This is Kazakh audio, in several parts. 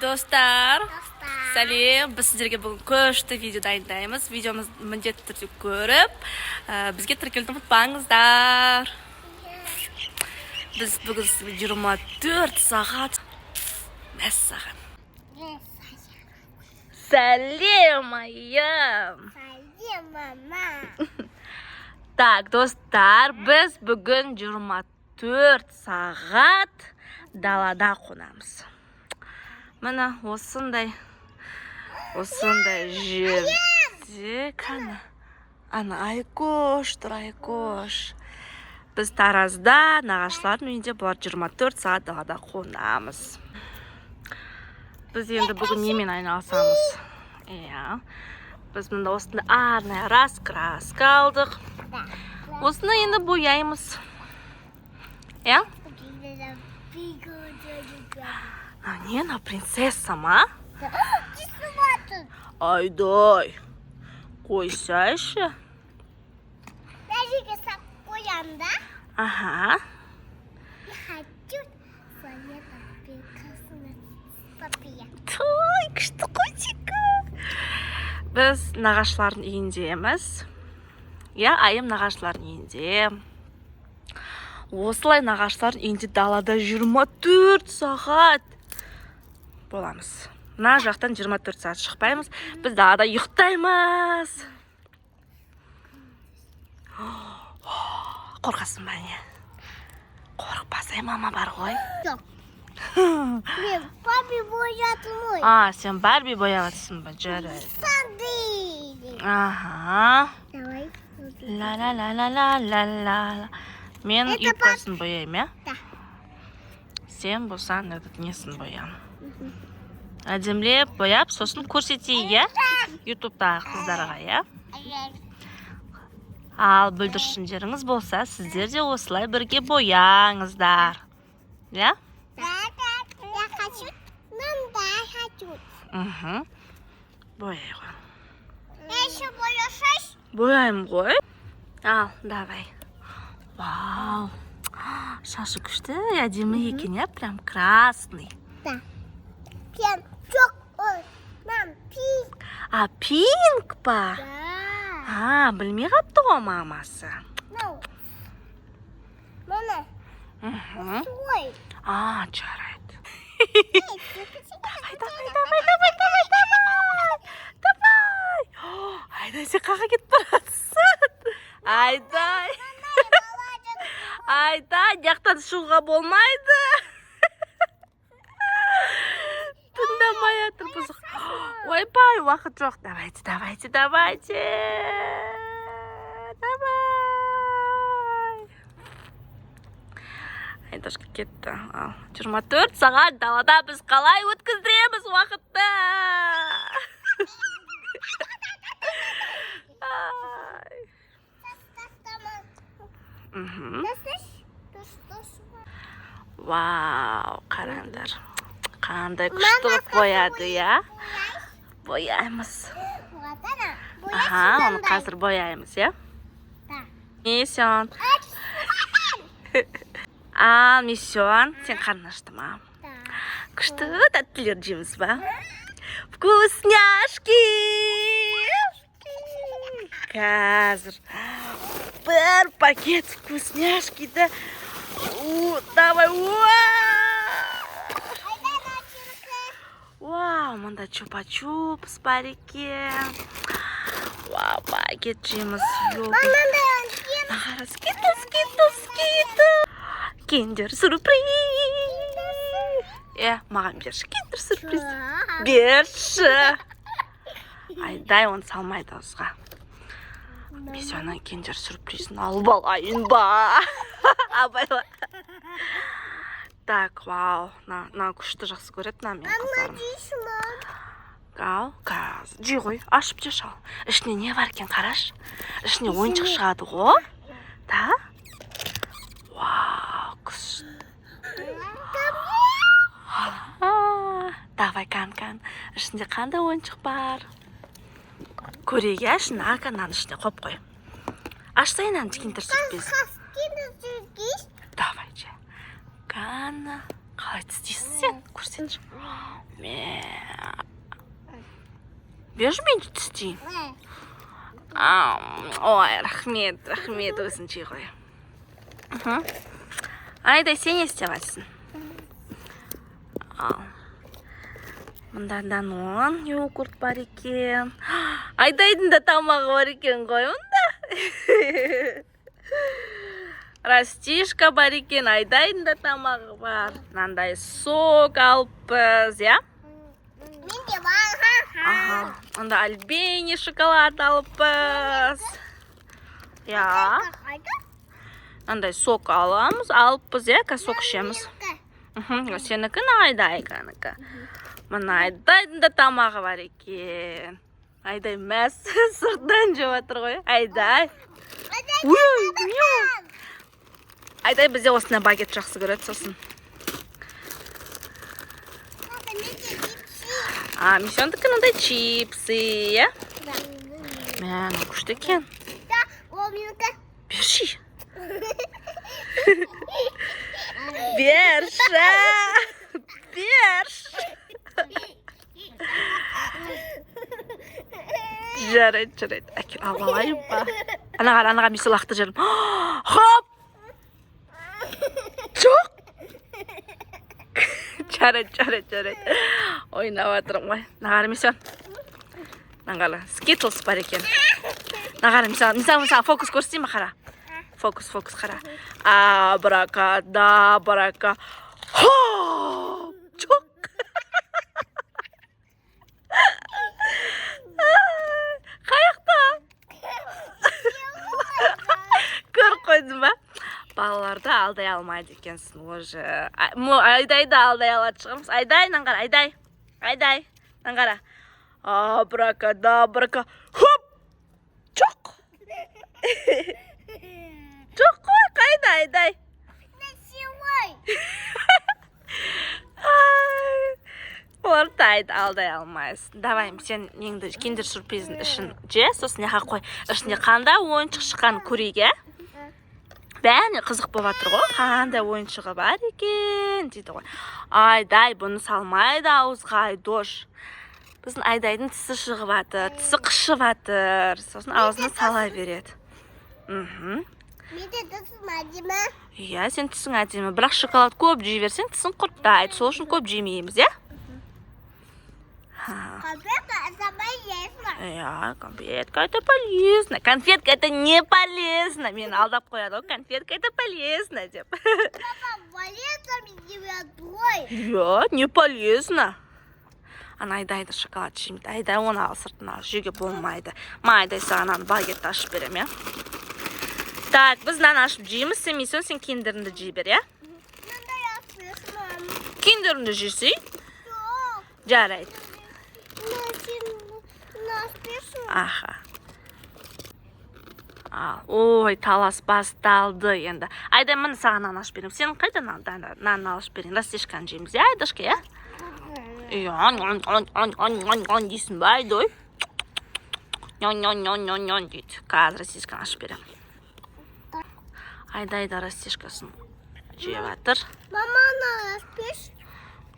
Достар, Достар. Сәлем! Біз сіздерге бүгін күшті видео дайындаймыз. Видеомызды міндетті түрде көріп, бізге тіркелуді ұмытпаңыздар. Біз бүгін сізбен 24 сағат, мәссаған. Сәлем, Айым! Сәлем, мама. Так, достар, біз бүгін 24 сағат далада қонамыз. Міне, осындай жерде. Кәні, ана Айкош тұр, Айкош. Біз Таразда нағашылардың үйінде, бұлар 24 сағат далада қонамыз. Біз енді бүгін немен айналысамыз? Иә, біз мында осындай арнайы раскраска алдық. Осыны енді бояймыз, иә. А не, мынау принцесса ма? Айдай, қойсайшы. Даже қоямын да. Аха. Я хочу своего прекрасного папия. Той, күшті котика. Біз нағашылардың үйіндеміз, иә, Айым? Нағашылардың үйінде, осылай нағашылардың үйінде далада 24 сағат боламыз. Мына жақтан 24 сағат шықпаймыз, біз далада ұйықтаймыз. Қорқасың ба, не? Қорықпасай, мама бар ғой. Жоқ. Мен Барби боятырмын ғой. А, сен Барби бояп жатырсың ба? Жарайды. Санды. Аха. Давай. Ла ла ла ла ла ла ла. Мен Это юбкасын бояймын, иә? Да. Сен болсаң, этот несін боян. Әдемілеп бояп, сосын көрсетейік, иә? Ютубтағы қыздарға, иә? Ал бүлдіршіндеріңіз болса, сіздер де осылай бірге бояңыздар. Иә? Да. Я хочу. Мындай хочу. Мхм. Бояй ғой. Я еще бояшаш. Бояймын ғой. Ал, давай. Вау. Шашы күшті, әдемі екен, иә? Прям красный. Да. Прям жоқ ой. Мам, pink. А, pink па? Да. А, білмей қапты ғой мамасы. No. Мама, ой. А, жарайды. Давай, Давай, давай, давай, давай, давай. Давай. О, Айдай, сен қаға кетіп баратсың? Айдай. Айдай, жақтан шығуға болмайды. Тыңдамай жатыр бұзық. Ойбай, уақыт жоқ. Давайте, давайте, давайте. Давай. Айдашка кетті. Ал, 24 сағат далада біз қалай өткіздіреміз уақытты? Ай. Вау, қараңдар. Қандай күшті қылып бояды, иә? Бояймыз. Аха, оны қазір бояймыз, иә? Да. Миссион. Ал, Миссион, сен қарның ашты ма? Да. Күшті тәттілер жейміз ба? Вкусняшки! Қазір бір пакет вкусняшкиді. У, давай, уа! Вау, мында чупа-чупс бар екен. Вау, пакет жейміз. Елки. Қара, Скитлс, Скитлс, Скитлс. Киндер сюрприз. Е, маған берші киндер сюрприз. Берші. Айдай, оны салмайды ауызға. Мен соның киндер сюрпризін алып алайын ба? Абайла. Так, вау, мына күшті жақсы көреді мына менің қыздарым. Ал, қазір жей ғой, ашып жеші, ал. Ішінде не бар екен, қарашы. Ішіне ойыншық шығады ғой. Да? Вау, күшті. А, давай, кан, кан. Ішінде қандай ойыншық бар? Көрейік, иә, ішін. А, мынаның ішіне қойып қой. Ашсай мынаны, киндер сюрприз. Давай, же. Кана. Қалай тістейсің сен? Көрсетші. Мә. Берші, мен тістейін. Ой, рахмет, рахмет, өзің жей ғой. Айдай, сен не істеп жатырсың? Ал. Мында Данон йогурт бар екен. Айдайдың да тамағы бар екен ғой мұнда. Растишка бар екен, Айдайдың да тамағы бар. Мынандай сок алыппыз, иә? Менде бар. Аха. Анда Альбени шоколад алыппыз. Иә. Андай сок аламыз, алыппыз, иә, қазір сок ішеміз. Сенікі, Айдайканікі. Мына Айдайдың да тамағы бар екен. Айдай мәз сыртынан жеп жатыр ғой. Айдай. Ой, мяу. Айдай бізде осындай багет жақсы көреді сосын. А, Мисондікі мынандай чипсы, иә? Мә, мынау күшті екен. Да, ол менікі. Берші. Берші. Берші. Жарайды, жарайды. Әкел, алып алайын ба? Ана қара, ана қара, Мисо лақтырып жібердім. Хоп! Жоқ! Жарайды, жарайды, жарайды. Ойнап жатырмын ғой. Мына қара, Мисо. Мына қара, Skittles бар екен. Мына қара, Мисо, Мисо, Мисо, фокус көрсетейін ба, қара. Фокус, фокус, қара. Абракадабрака. Хоп! Жоқ! Қаяқта? Көріп қойдың ба? Балаларды алдай алмайды екенсің уже. Айдайды алдай алатын шығармыз. Айдай, мынаны қара, Айдай. Айдай, мынаны қара. Абракадабрака. Хоп! Жоқ! Жоқ қой, қайда Айдай? Оларды алдай алмайсың. Давай, сен неңді, киндер сюрприздің ішін же, сосын мына жаққа қой. Ішінде қандай ойыншық шыққанын көрейік, иә? Бәріне қызық болып жатыр ғой. Қандай ойыншығы бар екен дейді ғой. Айдай бұны салмайды ауызға, Айдош. Біздің Айдайдың тісі шығып жатыр, тісі қышып жатыр. Сосын аузына сала береді. Менде тісім әдемі. Иә, сен тісің әдемі. Бірақ шоколад көп жей берсең, тісің құрттайды. Сол үшін көп жемейміз, иә? Конфетка это полезно. Иә, конфетка это полезно. Конфетка это не полезно. Мені алдап қояды ғой, конфетка это полезно деп. Папа, полезно мне твой. Иә, не полезно. Ана Айдайды шоколад жеймін. Айдай оны ал, сыртына ал, жеуге болмайды. Ма, Айдай саған аны багетті ашып беремін, иә? Так, біз мынаны ашып жейміз. Сен, Мисон, сен киндеріңді жей бер, иә? Мынандай ашып беремін. Киндеріңді жесей? Жоқ. Жарайды. Аха. Аха. Ал, ой, талас басталды енді. Айдай, міне саған нан ашып беремін. Сен қайда нан ашып берейін? Растишканы жейміз, иә, Айдашка, иә? Иә, он, он, он, он, он, он дейсің ба, Айдой? Нон, нон, нон, нон, нон дейді. Қазір растишканы ашып беремін. Айдай да растишкасын жеп жатыр. Мама, нан ашып берші.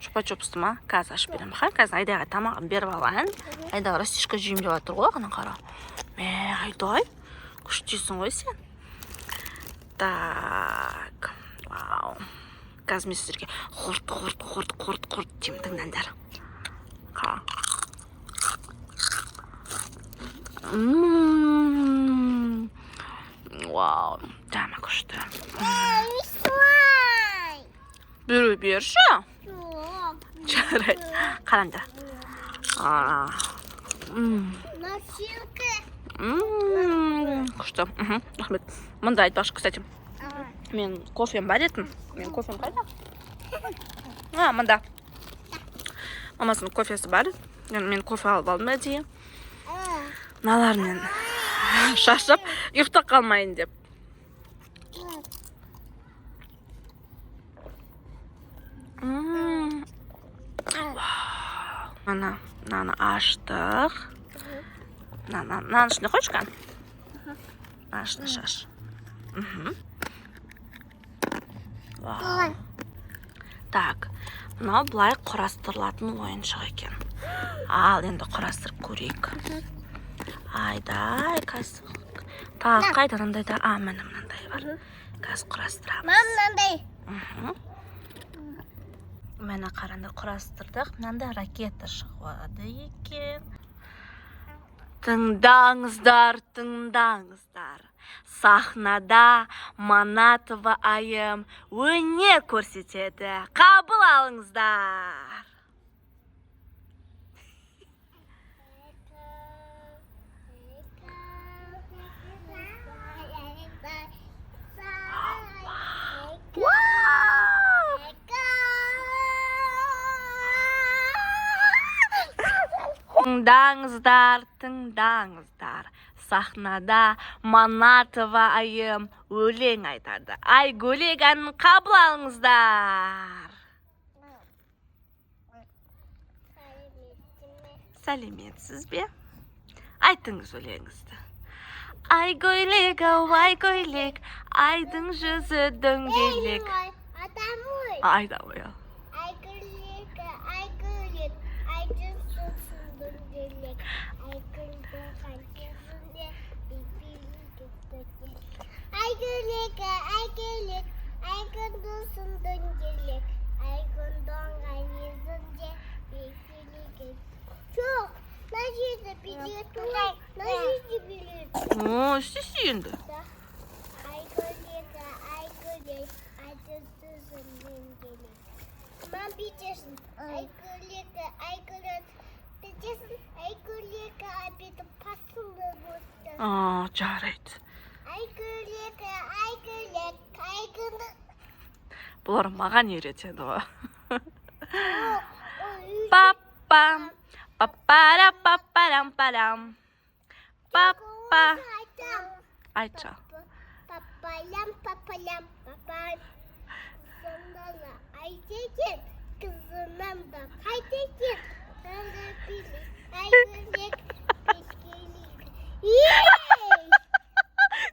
Чупа-чупсты ма? Қазір ашып беремін. Ха, қазір Айдайға тамағын беріп алайын. Айдай растишка жеймін деп жатыр ғой, ана қара. Мә, Айдай, күштісің ғой сен. Так, вау. Қазір мен сіздерге құрт, құрт, құрт, құрт, құрт деймін, тыңдаңдар. Ха. Вау, дәмі күшті. Беру берші. Жарайды. Қараңдар. Күшті. Рахмет. Мында айтпақшы, кстати. Мен кофем бар еді. Мен кофем қайда? А, мында. Мамасының кофесі бар. Мен кофе алып алдым әдейі. Мыналармен шаршап ұйықтап қалмайын деп. Ана, мынаны аштық. Мынаның ішіне қойшы кән. Мынаның ішіне шаш. Вау. Так, мынау былай құрастырылатын ойыншық екен. Ал енді құрастырып көрейік. Айдай, қазір тағы қайда мынандай да? А, міне, мынандай бар. Қазір құрастырамыз. Мам, мынандай. Міне, қараңдар, құрастырдық. Мынандай ракета шығады екен. Тыңдаңыздар, тыңдаңыздар, сахнада Манатова Айым өнер көрсетеді. Қабыл алыңыздар! Вау! Тыңдаңыздар, тыңдаңыздар, сахнада Манатова Айым өлең айтады. Ай көйлек әнін қабыл алыңыздар! Сәлеметсіз бе? Айтыңыз өлеңіңізді. Ай көйлек ау, ай көйлек, айдың жүзі дөңгелек. Адам ой. Айда ой, ал. Ай көйлек, ай көйлек, айдың жүзі дөңгелек. Ай көйлек, жүзінде Ай көйлек, ай көйлек, ай күндізін дөңгелек. Ай күн доңған жүзінде. Жоқ, мына жерде билет ой, мына жерде билет. О, істесе енді. Ай көйлек, ай көйлек, айдың жүзі дөңгелек. Мам, бүйтесің. Ай көйлек, ай көйлек, бүйтесің. Ай көйлек, ай бүйтіп басыңды өтті. А, жарайды. Ай көйлек, ай көйлек, ай көйлек. Бұлар маған үйретеді ғой. Ой. Папам, папара, папарам, парам. Папа. Айтам. Айтшы. Папалям, папалям, папа. Сонда айт екен, қызынан да қайт екен. Анда билет, ай көйлек, бескелек. Ей!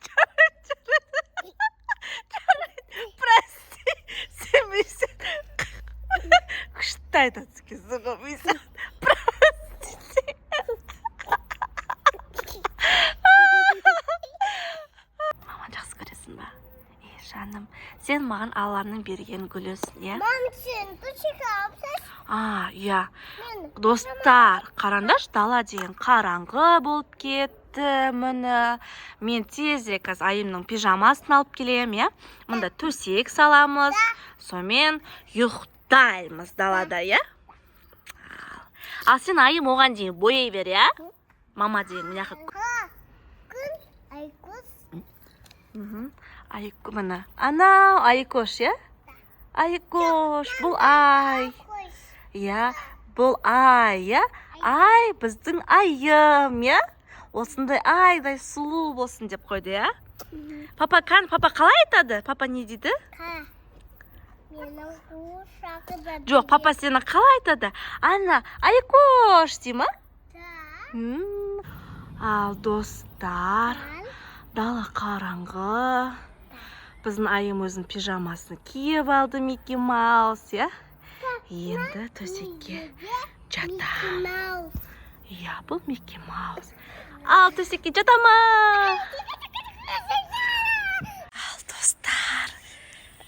Жарайды, жарайды. Прости, сен Мисен күшті айтады екенсің ғой, Мисен. Простите. Маманы жақсы көресің ба? Е, жаным, сен маған Алланың берген гүлісің, иә? Мам, сен төсек алып тасташы. А, иә. Мен Достар, қараңдаршы, дала деген қараңғы болып кетті. Міне, мен тезірек қазір Айымның пижамасын алып келемін, иә? Мында төсек саламыз, сонымен ұйықтаймыз далада, иә? Ал сен, Айым, оған дейін бояй бер, иә? Мама деген мына жаққа. Күн, айкөз. Ай, міне, анау Айкош, иә? Айкош, бұл ай. Қойш. Иә, бұл ай, иә? Ай біздің Айым, иә? Осындай айдай сұлу болсын деп қойды, иә? Папа кән, папа қалай айтады? Папа не дейді? Қа. Менің қуыршағы да. Жоқ, папа сені қалай айтады? Ана, Айкош дей ма? Да. Ал достар, дала қараңғы. Біздің Айым өзінің пижамасын киіп алды, Микки Маус, иә? Енді төсекке Микки жатамыз. Маус. Иә, бұл Микки Маус. Ал төсекке жатамыз. Ал достар,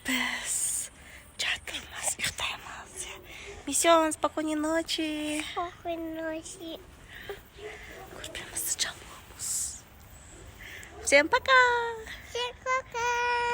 біз жатырмыз, ұйықтаймыз. Миссион, спокойной ночи. Спокойной ночи. Көрпемізді жамыламыз. Всем пока. Всем пока.